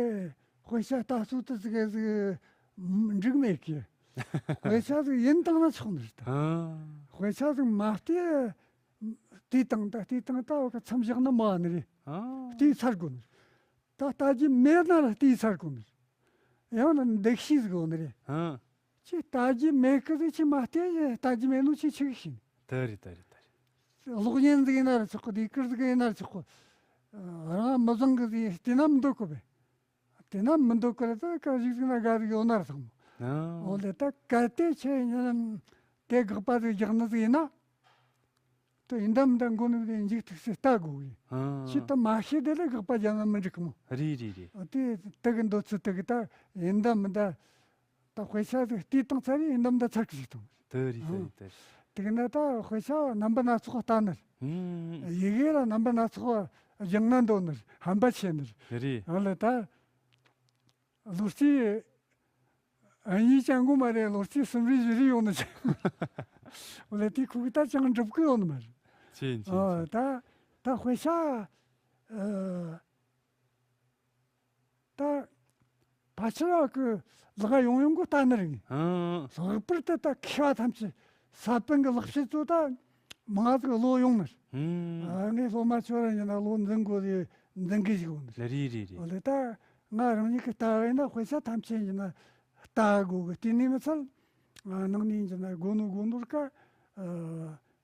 དཔེ་ཆ་ལྟ་ཚུལ་དུ་ཟིག་ཟིག་འགྲིག་མེད་ཀི། དཔེ་ཆ་ཟིག་ཡིན་བཏང་ན་ཆོག་ནི་རེད་ད། ཨ། དཔེ་ཆ་ཟིག་མ་བལྟས། བལྟས་བཏང་ད་བལྟས་བཏང་ད་བ་ཀ་མཚམས་བཞག་ན་མ་ནི་རེད། ཨ། བལྟས་ཚར་དགོས་ནི་རེད། ད་ལྟ་རྒྱུ་མེད་ན་ལ་བལྟས་ཚར་དགོས་ནི་རེད། ཡང་ན་འདུ་ཤེས་ཟིག་ཡོད་ནི་རེད། ཨ། ཁྱེད་ལྟ་རྒྱུ་མེད་ཀི་ཟིག་ཁྱེད་མ་བལྟས་ལྟ་རྒྱུ་མེད་ནོ་ཁྱེད་ཆི་གི་ཤེས་ནི། དེ་རེད་དེ་རེད་དེ་རེད། གློག་བརྙན་ཟིག་ཡིན་ན་ར་ཆོག་གི། སྡེ་ཁུལ་ཟིག་ཡིན་ན་ར་ཆོག་གི། རང་མི་བཟང་གི་ཟིག་བལྟས་ན་མི་འདོད་གི་བས། བལྟས་ན་མི་འདོད་གི་ར་ད་ག་ཞིག་ཟིག་ན་དགའ་ཟིག་ཡོད་ན་ར་ཚང་མ། ཨ། འོ་ལེ་ད་གལ་ཏེ་ཁྱེད་ཡིན་ན་དེ་དགག་པ་ཟིག་རྒྱག་ནི་ཟིག་ཡིན་ན། དེ་ཡིན་ད་མིན་ད་མགོ་ནས་འཇིག་ཐུག་སེ་ལྟ་དགོས་གི། ཨ། ཁྱེད་ད་མ་ཤེས་དེ་ལས་དགག་པ་རྒྱག་ན་མི་འགྲིག་གི་མོ། རེད་རེད་རེད། དེ་དེ་གི་འདོད་ཚུལ་དེ་གི་ད་ཡིན་ད་མིན་ད། ད་དཔེ་ཆ་ཟིག་བལྟས་བཏང་ཚར་རེ་ཡིན་ནམ་ད་ཚར་གི་ཞིག་དང་། དེ་རེད་དེ་རེད་དེ་རེད། དེ་གི་ན་ད་དཔེ་ཆ་རྣམ་པ་སྣ་ཚོགས་ལྟ་ནི་རེད། ཡི་གེ་ལ་རྣམ་པ་སྣ་ཚོགས་སྦྱང་ན་འདོད་ནི་རེད། ཧམ་པ་ཆེ་ནི་རེད། རེད། ཨ་ལ་ད་ལོ་རྩིས་ཨ་ཡིག་ཅང་གོ་མ་རེད། ལོ་རྩིས་གསུམ་རེ་བཞི་རེ་ཡོང་ནི་ཅང་། ཨོ་ལ་དེ་ཁུག་ད་ཅང་འགྲུབ་གི་ཡོད་ནི་མ་རེད། ཅིན་ཅིན་ཨ་ཅིན། ད་ད་དཔེ་ཆ་ཨ། ད་ཕལ་ཆེར་བ་གི་ལག་ཡོང་ཡོང་གི་ལྟ་ནི་རེད། ཨང་། ལྷག་པར་དུ་ད་མཁས་པ་ཐམས་ཅད་ས་པཎ་གི་ལག་བཤད་ཚོ་ད་མང་ཟིག་བློ་ཡོང་ནི་རེད། ཨང་། ཨ་ངས་སློབ་མ་ཚོ་ར་ཡིན་ན་བློ་འཛིན་དགོས་ཟེར་འཛིན་གི་ཞིག་ཡོང་ནི་རེད། རེད་རེད་རེད། འོ་ལེ་ད་ང་རང་ཉིད་ཀྱི་ལྟ་བ་ཡིན་ན་དཔེ་ཆ་ཐམས་ཅད་ཡིན་ན་ལྟ་དགོས་གི། དེ་ནས་མི་ཚད་ནང་ནས་ཡིན་ན་དགོས་ནོ་དགོས་ནོ་ར་ཀ་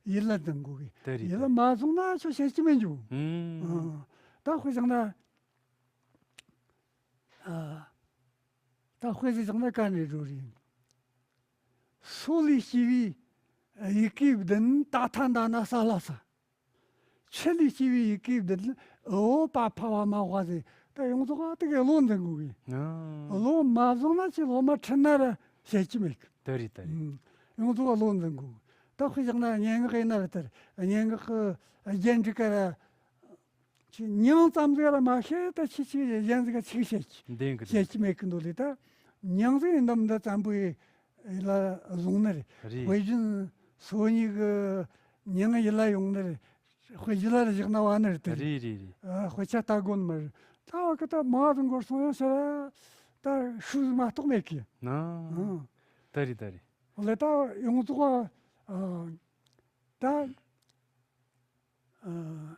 ཡིད་ལ་འཛིན་དགོས་གི། དེ་རེད། ཡིད་ལ་མ་བཟུང་ན་ཆོ་བཤད་ཀྱི་མེད་འཇུ། ཨང་། ད་དཔེ་བཞག་ན། ཨ། ད་དཔེ་ཟིག་བཞག་ན་ག་ནས་འགྲོ་རེད། སོ་ལས་སྐྱེས་པའི་ཡི་གེ་བདུན། ད་ཐ་འདའ་ན་ས་ལ་ས། ཆུ་ལས་སྐྱེས་པའི་ཡི་གེ་བདུན། འོ་པ་ཕ་བ་མ་བ་ཟེར། ད་ཡོངས་རྫོགས་ཨ་དེ་གའི་བློ་འཛིན་དགོས་གི། ཨ། བློ་མ་བཟུང་ན་ཅི་བློ་མ་ཁྲིད་ན་ར་བཤད་ཀྱི་མེད་གི། དེ་རེད་དེ་རེད། ཨང་། ཡོངས་རྫོགས་བློ་འཛིན་དགོས་གི། ད་དཔེ་བཞག་ན་སྙན་ངག་ཡིན་ན་ར་དེར་སྙན་ངག་གི་རྒྱན་འགྲིག་ག་ར། ཁྱེད་མྱིང་ཙམ་ཟིག་ར་མ་ཤེས་ད་ཁྱེད་ཆི་གཞན་ཟིག་ག་ཆི་བཤད་ཀྱི། འདེང་གི་བཤད་ཀྱི་མེད་གི་འདུག་ལེ། ད་མྱིང་ཟིག་ཡིན་ནམ་ད་བཙན་པོའི་ཡིད་ལ་བཟུང་ནི་རེད། རེད། དཔེ་རྒྱུན་སོ་གཉིས་གི་མྱིང་ཡིད་ལ་ཡོང་ནི་རེད། དཔེ་རྒྱུན་ལ་ར་བཞག་ན་བ་ནི་རེད་དེ་རེད། རེད་རེད་རེད། ཨ་དཔེ་ཆ་ལྟ་དགོས་ནི་མ་རེད། ད་བ་གི་ད་མ་ཟིག་འགོར་སོང་ཡང་ཟེར་ར་ད་ཤུགས་ཟིག་མ་གཏོགས་མེད་གི། ན། ཨང་། དེ་རེད་དེ་རེད། ལེ་ད་ཡོངས་རྫོགས་ཨ་ད། ཨ།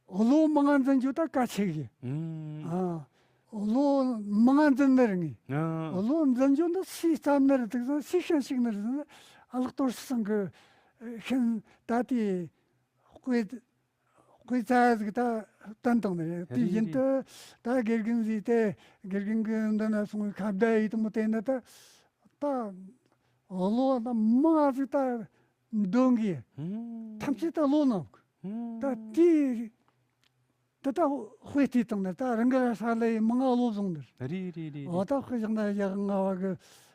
བློ་མང་འཛིན་རྒྱུ་ད་གལ་ཆེ་གི། ཨང་། ཨ། བློ་མང་འཛིན་ནི་རེད་ངས། ཨང་། བློ་འཛིན་རྒྱུ་འདི་སུས་བརྩམས་ནི་རེད་དེ་སུས་ཤན་ཞིག་ནི་རེད་ཟེར་ན། ཨ་ལགས་དོར་ཞི་ཚང་གི་ཤན་ད་དེ་དཔེ་དཔེ་ཚ་ཟིག་ད་བསྟན་བཏང་ནི་རེད། དེ་བཞིན་དུ་ད་དགེ་རྒན་ཟིག་དེ་དགེ་རྒན་གི་འདི་ན་སོང་བའི་ཁ་བརྡ་ཡིད་དུ་མི་བལྟས་ན་ད་ད་བློ་ད་མང་ཟིག་ད། འདོན་གི། ཧུམ། ཐམས་ཅད་ད་བློ་ནང་གི། ཧུམ། ད་དེ་དེ་ད་དཔེ་དེ་དང་ནི་ད་རང་གི་ས་ལ་མང་བློ་བཟུང་ནི། རེད་རེད་རེད། འོ་ད་དཔེ་བཞག་ན་ཡ་ང་བ་གི་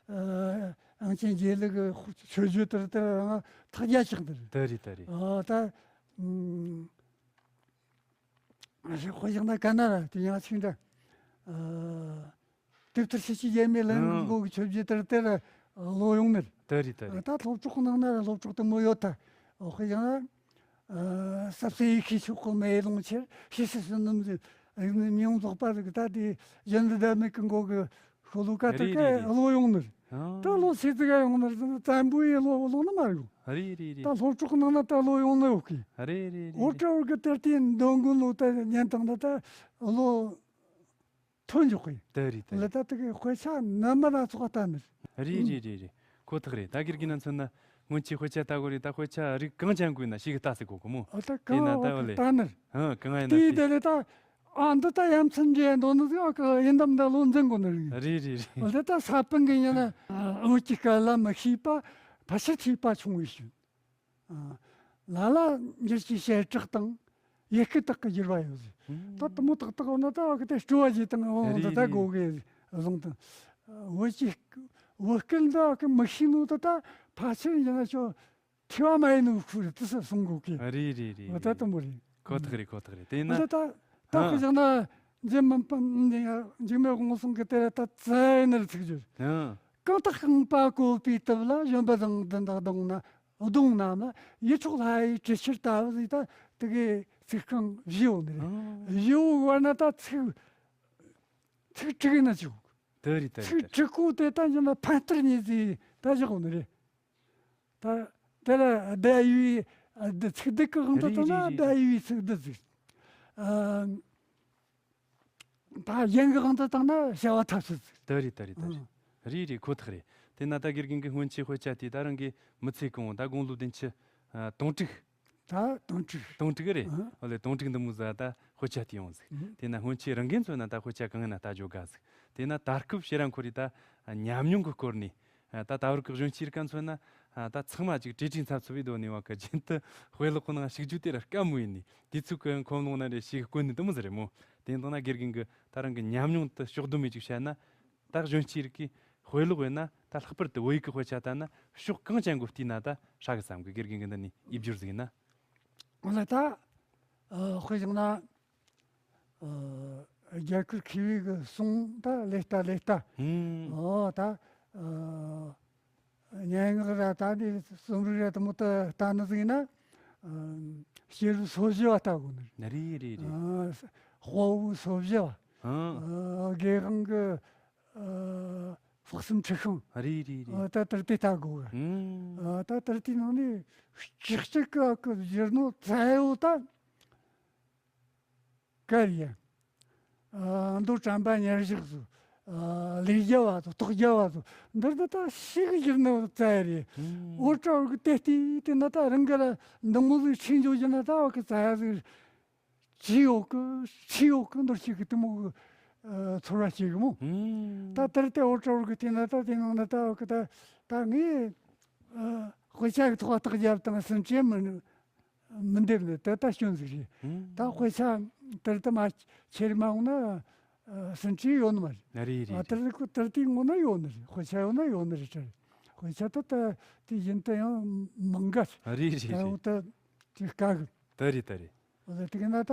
ཨ་ཨང་ཆེན་རྗེས་ལུགས་གི་ཆོས་བརྒྱུད་དེར་དེར་རང་ཐག་རྒྱ་ཆགས་འདིར། དེ་རེད་དེ་རེད། འོ་ད་ཨ་དཔེ་བཞག་ན་ག་ན་ར་དེ་ཡང་ཆིག་འདྲ་ཨ། དེབ་ཐེར་ཤེས་བྱའི་རྒྱལ་མོའི་ལྷ་ངན་གྱི་མགོ་གི་ཆོས་བརྒྱུད་དེར་དེར་བློ་ཡོང་ནི་རེད། དེ་རེད་དེ་རེད། ད་སློབ་གྲོགས་ནང་ན་ར་སློབ་གྲོགས་དེ་མོ་ཡོད་ད། འོ་དཔེ་ཡང་ཨ་ཟབ་གསལ་ཡེ་ཤེས་ཆོས་སྐུ་མེ་ལོང་ཆེར་ཤེས་བྱ་བསོད་ནམས་ཟེར་རིག་གནས་མི་ཡོངས་རྫོགས་པ་ཟིག་ད་དེ་གཞོན་ནུ་ཟླ་མེད་ཀྱི་མགོ་གི་ཤོ་ལོ་ཀ་དེ་རེད་ག་རེད་རེད། བློ་ཡོང་ནི་རེད། ཨ། ད་བློ་ཆི་ཟིག་ག་ཡོང་ནི་རེད་ཟེར་ན་བཙན་པོ་ཡི་བློ་བློ་ནི་མ་ཡོང་། རེད་རེད་རེད། ད་སློབ་གྲོགས་ནང་ན་ད་བློ་ཡོང་ནི་ཡོད་གི། རེད་རེད་རེད། འོ་ད་འོ་གི་དེར་དེ་འདོན་གི་ལོ་ད་ཉན་དང་ད་ད་བློ། ཐོན་འཇོག་གི། དེ་རེད་དེ་ལ་རེད། ད་དེ་གི་དཔེ་ཆ་རྣམ་པ་སྣ་ཚོགས་ལྟ་ནི་རེད། རེད་རེད་རེད་རེད། ཁོ་ཐག་རེད། ད་དགེ་རྒན་ན་མཚོན་ན་སྔོན་ཆད་དཔེ་ཆ་ལྟ་གོ་རེད། ད་དཔེ་ཆ་རིགས་གང་ཅན་དགོས་ན་ཞིག་ལྟ་ཟེར་གོ་གི་མོ། ཨ་ད་དེ་ན་གང་ད་བ་བ་ལེ་ལྟ་ནི་རེད། ཧང་གང་ཡིན་ན་དེའི་དེ་དེ་ལས་ད་ ཨ་འདི་ད་ཡ་མཚན་འདྲ་འདོན་ནི་ཟིག་ཨ་ཁུ་ཡིན་དམ་འདི་བློ་འཛིན་དགོས་ནི་རེད། རེད་རེད་རེད། འོ་དེ་ད་ས་པཎ་གི་ཡིན་ན་བོད་ཀྱི་སྐད་ལ་མི་ཤེས་པ་ཕལ་ཆེར་ཐོས་པ་ཆུང་བའི་ཤུལ། ལ་ལ་འགྱུར་གྱི་བྱེ་བྲག་དང་ཡི་གེ་དག་གི་འགྱུར་བ་ཡོད་ཟེར། ད་དུ་མོ་ཏག་ཏག་འོ་ན་ད་བ་གི་དེ་སྤྲོ་བ་ཅིག་དང་འོ་འདི་ད་དགོས་གི་བཟུང་དང་། བོད་ཀྱི་བོད་སྐད་འདི་བ་གི་མི་ཤེས་ནོ་ད་ད་ཕལ་ཆེར་ཡིན་ན་ཆོ་ཐོས་པ་མ་ཡིན་ནོ་ཁུ་རེད་དུ་སུ་གསུང་དགོས་གི། རེད་རེད་རེད། འོ་ད་དུ་མོ་རེད། ཁོ་ཐག་རེད་ཁོ་ཐག་རེད། དེ་ན་འོ་ད་ད་ཁུ་བཞག་ན་འཇིགས་མེད་འཇིགས་མེད་དབང་གསུང་གི་དེ་ད་ཙ་ཡིན་ནར་ཚིག་རྒྱུ། གང་དག་རྐང་པ་བཀོད་པའི་སྟབས་ལ་བཞོན་པ་དང་ལྡན་དང་གདོང་ན་གདོང་རྣམས་ལ་ཡིད་འཕྲོག་ལྷ་ཡི་གྲི་ཕྱིར་ལྟ་བུ་ཟིག་ད་དེ་གའི་ཚིག་རྐང་བཞི་ཡོད་ནི་རེད། བཞི་བོ་བར་ན་ད་ཚིག་ཚིག་དྲུག་ཡིན་ན་ཆོག་དེ་རེད་དེ་རེད་ཚིག་དེ་རེད། དྲུག་གོ་དེ་ད་ཡིན་ན་ཕན་བསྟར་ཉིད་ཟིག་ད་བཞག་ཡོད་ནི་རེད། ད་དེ་ལ་བརྡ་ཡི་བའི་ཚིག་སྡུད་ཀྱི་དབང་དུ་བཏང་ན་རེད་རེད་རེད། བརྡ་ཡི་བའི་ཚིག་སྡུད་ཟིག་ད་གཞན་གྱི་དབང་དུ་བཏང་ན་བྱ་བ་ཐབས་སུ་ཚུགས། དེ་རེད་དེ་རེད་དེ་རེད། ཨང་། རེད་རེད་ཁོ་ཐག་རེད། དེ་ན་ད་དགེ་རྒན་གྱི་སྔོན་ཆད་དཔེ་ཆ་དེ་ད་རང་གི་མི་ཚེ་གང་བོ་ད་དགུང་ལོ་བདུན་ཅུ་ཨ་དོན་དྲུག་ད་དོན་དྲུག་དོན་དྲུག་རེད། ཨང་། ཨོ་ལེ་དོན་དྲུག་འདི་མོ་ཟ་ད་དཔེ་ཆ་དེ་ཡོང་ཟིག་ཨང་། དེ་ན་སྔོན་ཆད་རང་གི་མཚོན་ན་ད་དཔེ་ཆ་གང་ན་ད་འཇོག་དགའ་ཟིག་དེ་ན་ད་སྐབས་ཕྱིར་ར་འཁོར་རེད་ད་ཉམས་མྱོང་གི་སྐོར་ནས། ད་ད་བར་གི་གཞོན་སྐྱེས་རིགས་ཀ་མཚོན་ན། ད་ཚང་མ་ཅིག་བྲེལ་བྲེལ་འཚབ་འཚུབ་བྱས་སྡོད་ནས་བ་གི་རྒྱུན་དུ་དཔེ་ཀློག་གི་ནང་ཞུགས་རྒྱུ་དེ་ར་དཀའ་མོ་ཡིན་ནི། དུས་ཚོད་ཀྱི་འཁོར་ལོ་ནང་རེ་ཞིག་བཀོད་ནས་དུ་མོ་ཟེར་རེད་མོ། དེ་འདང་ན་དགེ་རྒན་གྱི་ད་རང་གི་ཉམས་མྱོང་དུ་ཕྱོགས་བསྡོམས་མེད་ཅིག་བཤད་ན། ད་གཞོན་སྐྱེས་རིགས་ཀྱི་དཔེ་ཀློག་ཡིན་ན་ད་ལྷག་པར་དུ་བོད་ཡིག་གི་དཔེ་ཆ་ལྟ་ན་ཕྱོགས་གང་ཅན་གོ་བལྟས་ན་ད་ཧྲ་གི་བསམ་གི། དགེ་རྒན་གྱི་འདི་ནས་ཡིབ་སྒྱུར་ཟིག་ཡིན་ན། ང་ལ་ད་དཔེ་བཞག་ན། རྒྱ་གར་མཁས་པའི་གི་གསུང་ད་ལེ་ལྟ་ལེ་ལྟ། ཧུམ། ཨོ་ད། སྙན་ངག་ར་ད་ནི་རྩོམ་རིག་ར་དུ་མོ་ད་ལྟ་ནི་ཟིག་ན། སྐྱེས་བུ་སོ་བཞི་བ་ལྟ་དགོས་ནི་རེད། རེད་རེད་རེད། དཔའ་བོ་སོ་བཞི་བ། ཧུམ། དགེ་དབང་གི་དཔག་བསམ་འཁྲི་ཤིང་། རེད་རེད་རེད། ད་དེར་དེ་ལྟ་དགོས། ཧུམ། ད་དེར་དེའི་ནང་ནས་གཅིག་གཅིག་གི་བསྒྱུར་ནོ་ཚ་ཡོད་ད། གར་ཡིན། མདོ་དྲན་པ་ཉེར་བཞག་ཚོ། ལས་རྒྱལ་བ་ཚོ་རྟོགས་རྒྱལ་བ་ཚོ། འདིར་ད་ད་ཤིག་བསྒྱུར་ནི་ཙ་ཡ་རེད། ཨོ་ཏྲ་བར་གི་དེ་ལྟས་དེ་ན་ད་རང་གི་ལ་འདི་མོ་ཟིག་ཆེ་འཇོག་རྒྱུ་ན་ད་བ་གི་ཙ་ཡ་ཟིག་ཅི་ཡོད་གི་ཅི་ཡོད་གི་འདོར་ཤིག་གི་དེ་མོ་གི་ཚོར་བ་ཞིག་མོ། ད་དེར་དེ་ཨོ་ཏྲ་བར་གི་དེ་ན་ད་དེ་ནང་ན་ད་བ་གི་ད་ད་ངས་དཔེ་ཆ་གི་ཐོག་བརྟག་རྒྱབ་དང་ཟིན་བྲིས་མི། མི་འདེབས་ནི་དེ་ལྟ་སྐྱོན་ཟིག་རེད། ད་དཔེ་ཆ་དེར་དུ་མ་ཁྱེར་མ་འོང་ན་ཟིན་བྲིས་ཡོད་ནི་མ་རེད། རེད་རེད། དེར་དེར་དེ་ངོ་ན་ཡོད་ནི་རེད། དཔེ་ཆ་ཡོད་ན་ཡོད་ནི་རེད་དྲ། དཔེ་ཆ་ད་ད་དེ་བཞིན་དུ་ཡང་མང་ག་རེད། རེད་རེད། ད་འོ་ད་དེ་དཀའ་གི། ད་རེད་ད་རེད། འོ་ད་དེ་ག་ན་ད་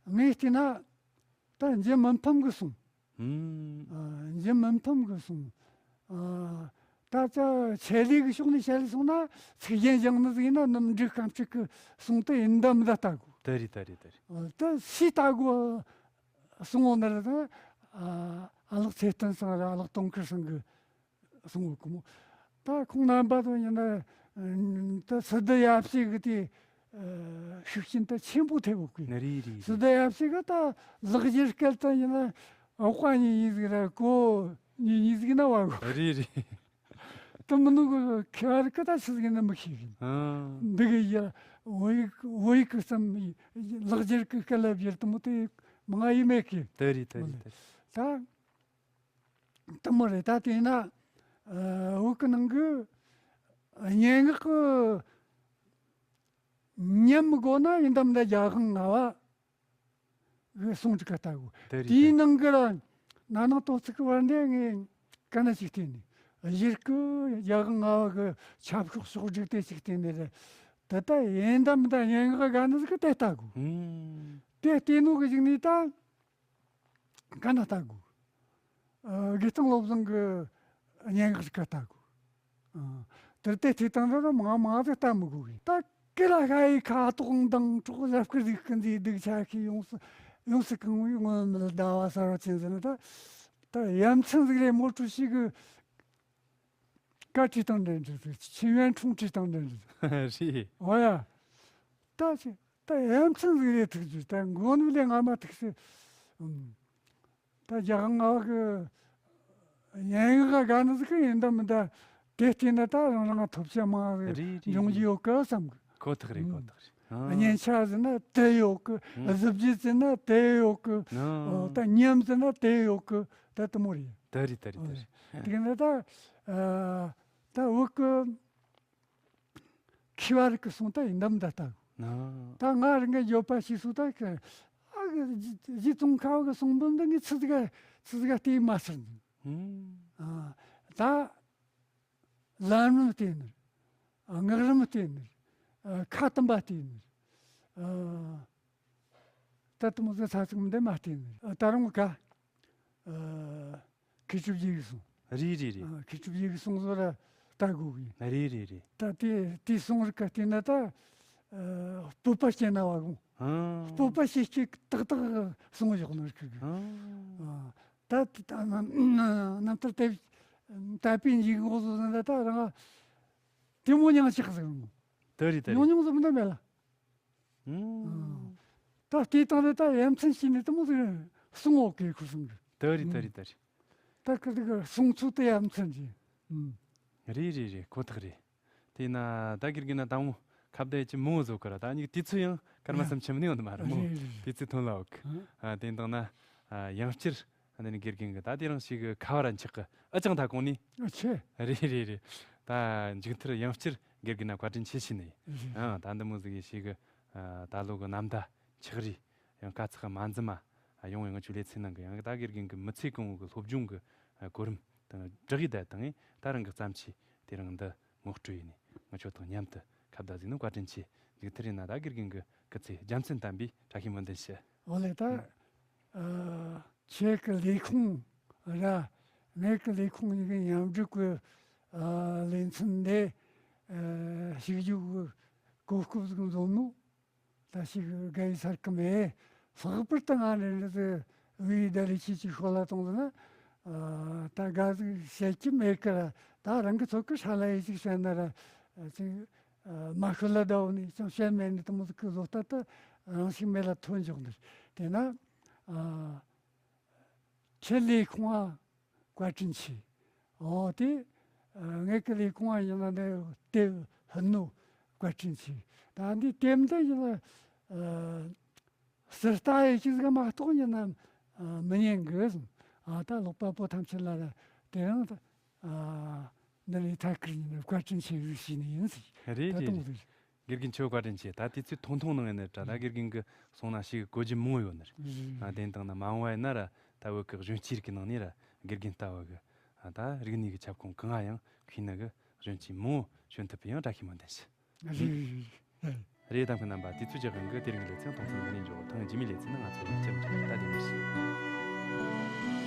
ངས་བལྟས་ན་ད་འཇུ་མི་ཕམ་གི་གསུང་། ཨ། འཇུ་མི་ཕམ་གི་གསུང་། ཨ། ད་ཅག་ཆེད་ལས་གི་ཕྱོགས་ནས་བཤད་ལས་སོང་ན་ཚིག་རྒྱན་སྦྱང་ནི་ཟིག་ཡིན་ན་ནམ་འབྲུག་སྐམ་ཕྲུག་གི་གསུང་དེ་ཡིན་ད་མི་ད་ལྟ་དགོས། དེ་རེད་དེ་རེད་དེ་རེད། ཨ། ད་སུས་ལྟ་དགོས་གསུང་འོ་ནི་རེད་ད། ཨ། ཨ་ལགས་ཚེ་བརྟན་ཚང་ར་ཨ་ལགས་དུང་དཀར་ཚང་གི་གསུང་འོ་གི་མོ། ད་ཁོང་རྣམ་པ་ཚོ་ཡིན་ན་ད་སི་ཏུ་ཡབ་སྲས་གི་དེ་ཤུགས་རྐྱེན་ད་ཆེན་པོ་ཐེབས་འོ་གི། རེད་རེད། སི་ཏུ་ཡབ་སྲས་གི་ད་ལག་འཁྱེར་སྐད་ད་ཡིན་ན་འོག་པ་གཉིས་གཉིས་ཟིག་ར་གོ་གཉིས་གཉིས་ཟིག་ན་བ་གོ། རེད་རེད། ད་མི་ནུ་གི་ཁེ་བར་གི་ད་ཆི་ཟིག་ན་མི་ཤེས་གི། ཨ། འདི་གི་ཡ་བོད་ཡིག་བོད་ཡིག་གི་བསམ་ལག་འཁྱེར་གི་སྐད་ལ་བསྒྱུར་དུ་མོ་དེ་མང་ཡི་མེད་གི། དེ་རེད་དེ་རེད་དེ་རེད། ད། དེ་མོ་རེད། ད་དེས་ན་བོད་ཀྱི་ནང་གི་སྙན་ངག་གི་ཉམས་དགོས་ན་ཡིན་དམ་ད་རྒྱལ་དབང་ལྔ་པ་གི་གསུང་གཅིག་ག་ལྟ་དགོས། དེ་རེད། དེའི་ནང་གི་ལ་ན་ནིང་ཏོག་ཙི་གི་བར་འདི་ངས་ག་ན་ཞིག་བལྟས་ནས་གཞིར་གི་རྒྱལ་དབང་ལྔ་པ་གི་ཆབ་ཤོག་ཕྱོགས་བསྒྲིགས་དེ་ཞིག་བལྟས་ནས་རེད། དེ་ད་ཡིན་དམ་ད་སྙན་ངག་ག་ན་ཟིག་གི་དེ་ལྟ་དགོས། ཨུམ། དེ་བལྟས་ནོ་གི་གཞུག་ནས་ད། ག་ན་ལྟ་དགོས། ཨ། དགེ་རྩོམ་བློ་བཟང་གི་སྙན་ངག་ཅིག་ག་ལྟ་དགོས། ཨ། དེར་དེ་ཐོས་དང་འདྲ་ན་མང་མང་ཟིག་ལྟ་མི་དགོས་གི། ད་ཀི་ལ་ཤ་ཡི་ཁ་དོག་མདངས་གྲོགས་ཞབས་སྐུ་ཟིག་སྐུ་མཛེས་སྡུག་ཆ་ཤས་ཡོངས་སུ་ཡོངས་སུ་གང་བའི་སྔོན་མེད་ཟླ་བ་གསར་བ་ཅན་ཟེར་ན་ད་ད་ཡ་མཚན་ཟིག་རེད། མོ་ཀྲུའུ་ཞི་གི་བཀའ་ཁྲིད་དང་འབྲེལ་འདྲ་ཟིག་ཆིན་ཡོན་ཁྲུང་ཁྲིད་དང་འབྲེལ་འདྲ་ཟིག་རེད། འོ་ཡ། ད་ཅི། ད་ཡ་མཚན་ཟིག་རེད་ཐུག་རྒྱུ་ད་མགོ་ནུབ་ལས་སྔ་མ་ཐུག་སྲིད། ཨུམ། ད་རྒྱལ་དབང་ལྔ་པ་གི་སྙན་ངག་ག་ནི་ཟིག་གི་ཡིན་ད་མིན་ད་དེ་བལྟས་ན་ད་རང་རང་ཐོབ་ཆ་མང་ཟིག་རེད་རེད་འབྱུང་རྒྱུ་ཡོད་གི་བསམ་གི། ཁོ་ཐག་རེད་ཁོ་ཐག་རེད། ཨ། སྙན་ཆ་ཟེར་ན་དེ་ཡོད་གི། ཨ། གཟི་བརྗིད་ཟེར་ན་དེ་ཡོད་གི། ཨ། ཨོ། ད་ཉམས་ཟེར་ན་དེ་ཡོད་གི། ད་དེ་མོ་རེད། དེ་རེད། དེ་རེད། དེ་རེད། དེ་ག་ནས་ད། ཨ། ད་བོད་གི་མཁས་པ་རིགས་ཀྱི་གསུང་ད་ཡིན་འདམ་ད་ལྟ། ཨ། ད་ང་རང་གི་ཡོད་པ་ཞིག་སུ་ད་གི། ཨ། གཞི་ཙོང་ཁ་བ་གི་གསུང་འབུམ་འདི་ངས་ཚིག་ཟིག་ག་ཚིག་ཟིག་ག་བལྟས་མ་ཟེར་ནི། ཨ། ད་ལམ་རིམ་བལྟས་ནི། ཨ། སྔགས་རིམ་བལྟས་ནི། ཨ། ཁ་བསྟན་པ་བལྟས་ནི། ཨ། ད་དུང་ཟེར་ས་ཚིག་འདི་མ་བལྟས་ནི། ཨ། ད་རུང་ག། ཨ། མཁས་གྲུབ་རྗེ་གི་གསུང་། རེད་རེད་རེད། ཨ། མཁས་གྲུབ་རྗེ་གི་གསུང་ཟོ་ར་ལྟ་དགོས་གི་ཡིན། རེད་རེད་རེད། ད་དེ་དེ་གསུང་རིགས་ག་བལྟས་ན་ད། ཨ། སྤོབས་པ་སྐྱེ་ན་བ་གོ། ཨ། སྤོབས་པ་སྐྱེ་སྐྱེ་ཏག་ཏག་གསུང་བཞག་ནོ་རིགས་གི། ཨ། ཨ། ད་ད་རྣམ་ཐར་དེབ་དད་པའི་འཇུག་ངོགས་སུ་ཟིན་ད་ད་རང་དེ་མོ་མྱང་ཆགས་ཟིག་རུང་། དེ་རེད། དེ་རེད། ཉུང་ཉུང་ཟིག་མི་འདུག་མེད་ལ། ཨུམ། ད་ལྟའི་སྟེང་ནས་ད་ཡ་མཚན་ཞིག་ནས་དེ་མོ་ཟིག་གསུང་འོག་གི་ཁུ་སུང་གི། དེ་རེད། དེ་རེད། དེ་རེད། ད་ཁི་དེ་གི་གསུང་ཚུལ་དེ་ཡ་མཚན་རེད། ཨུམ། རེད་རེད་རེད། ཁོ་ཐག་རེད། དེས་ན་ད་དགེ་རྒན་ན་ད་མོ་ཁ་བརྡ་ཡེད་ཀྱི་མོ་བཟོ་གི་ར། ད་ཉིག་དུས་ཚོད་ཡང་སྐར་མ་ཡ། སུམ་ཅུ་མིན་ཡོང་དུ་མ་རེད་མོ། རེད་རེད། དུས་ཚོད་ཐོན་ལ་འོག་ཨ། ཨ། དེ་འདང་ན། ཨ། ཡང་བསྐྱར་འདི་ནི་དགེ་རྒན་གི་ད་དེ་རིང་ཞིག་གི་ཁ་བ་ར་འཆག་གི་ཨ་ཅང་ད་གོང་ནི། ཨ་ཆེ། རེད་རེད་རེད། ད་མཇུག་མཐར་ཡང་བསྐྱར་དགེ་རྒན་ན་བཀའ་དྲིན་ཆེ་ཞུ་ནི། རེད། ཨ། ད་འདི་མོ་ཟིག་གི་ཞིག་གི། ཨ། ད་ལོ་གི་ནམ་ཟླ་འཁྱགས་རི་ཡང་དཀའ་ཚེགས་མ་འཛེམ་མ་ཡོང་བའི་ང་ཆོའི་ལེ་ཚན་ནང་གི་ཡང་ད་དགེ་རྒན་གི་མི་ཚེ་གང་བོ་གི་སློབ་སྦྱོང་གི་གོ་རིམ་དང་བསྒྲགས་ཡིག་ད་དང་ད་རང་གི་བརྩམས་ཆོས་དེ་རིང་འདི་ངོ་སྤྲོད་ཡིན་ནི། ང་ཆོ་དང་མཉམ་དུ་ཁ་བརྡ་ཟིག་ནི་བཀའ་དྲིན་ཆེ། མཇུག་མཐར་ཡིན་ན་ད་དགེ་རྒན་གི་སྐུ་ཚེ་རྒྱལ་མཚན་དམ་པའི་བཀྲ་ཤིས་སྨོན་འདུན་ཞུ། འོ་ལེ། ད། ཨ། ཁྱེད་ཀྱི་ལས་ཁུངས་ར་ངེད་ཀྱི་ལས་ཁུངས་གཉིས་ཀྱི་མཉམ་སྒྲིག་གི། ཨ། ལེ་ཚན་འདི། ཨ། ཞིག་རྒྱུགས་གི་གོ་སྐབས་ཟིག་འཛོམས་ནོ། ད་ཞིག་དགའ་ཡི་ཚར་གི་མེད། ལྷག་པར་དུ་ང་ནི་འདི་ཚོ་བའི་ད་ལི་ཆི་ཆི་ཤོ་ལ་གཏོང་ཟིན་ན། ཨ། ད་དགའ་ཟིག་བཤད་ཀྱི་མེད་ཀི་ར། ད་རང་གི་ཚོད་ཀི་ཧྲ་ལ་ཡི་ཅིག་བཤད་ན་ར། ཨ། ཅིག་ཨ། མ་ཤོད་ལ་ད་འོ་ནི་ཅང་བཤད་མེད་ནི་དེ་མོ་ཟིག་གི་བཟོ་ལྟ་ད་རང་ཞིག་མེད་ལ་ཐོན་འཇོག་འདིར། དེ་ན། ཨ། ཁྱེད་ལས་ཁུངས་ཨ་བཀའ་དྲིན་ཆེ། འོ་དེ། ཨ། ངེད་ཀྱི་ལས་ཁུངས་ཨ་ཡིན་ན་ནི་དེབ་ཧུན་ནོ་བཀའ་དྲིན་ཆེ། ད་འདི་དེབ་འདི་ཡིན་ན། ཨ། ཟུར་ལྟ་ཡི་ཅིག་ཟིག་མ་གཏོགས་ཡིན་ན། ཨ། མི་ཉན་གི་ཟིན། ཨ། ད་ཀློག་པ་པོ་ཐམས་ཅད་ལ་ར་དེ་རིང་ད། ཨ། འདི་ལས་ཐད་ཀར་ཡིན་ན་བཀའ་དྲིན་ཆེ་ཞུས་ནི་ཡིན་ཟིན། རེད་ད་རེད་དུང་རེད། དེ་རེད། དགེ་རྒན་ཁྱོད་བཀའ་དྲིན་ཆེ། ད་དུས་ཚོད་ཐུང་ཐུང་ནང་ཡིན་ནི་དྲ་ད་དགེ་རྒན་གི་གསུང་ན་ཞིག་གོ་རྒྱུ་མང་བོ་ཡོད་ནི་རེད། ཨ། དེ་དང་ན་མ་འོངས་བ་ཡིན་ན་ར་ད་བོད་གི་གཞོན་སྐྱེས་རིགས་ཀྱི་ནང་ནས་ར་དགེ་རྒན་ལྟ་བུ་གི། ཨ། ད་རིག་གནས་གི་ཁྱབ་ཁོངས་གང་ང་ཡང་ཤེས་ནི་གི་གཞོན་སྐྱེས་མང་བོ་བྱོན་ཐུབ་པའི་ཡང་བཀྲ་ཤིས་སྨོན་འདུན་ཞུ། རེད། རེད། ད་ཁོ་རྣམ་པ་དུས་ཚོད་ཀྱི་དབང་གིས་དེ་རིང་གི་ལེ་ཚན་གཏོང་མཚམས་འདི་ནས་འཇོག་ཐེངས་རྗེས་མའི་ལེ་ཚན་ནང་ང་ཚོ་ཡང་བསྐྱར་འབྱོན། ད་བདེ་མོ་བྱོས།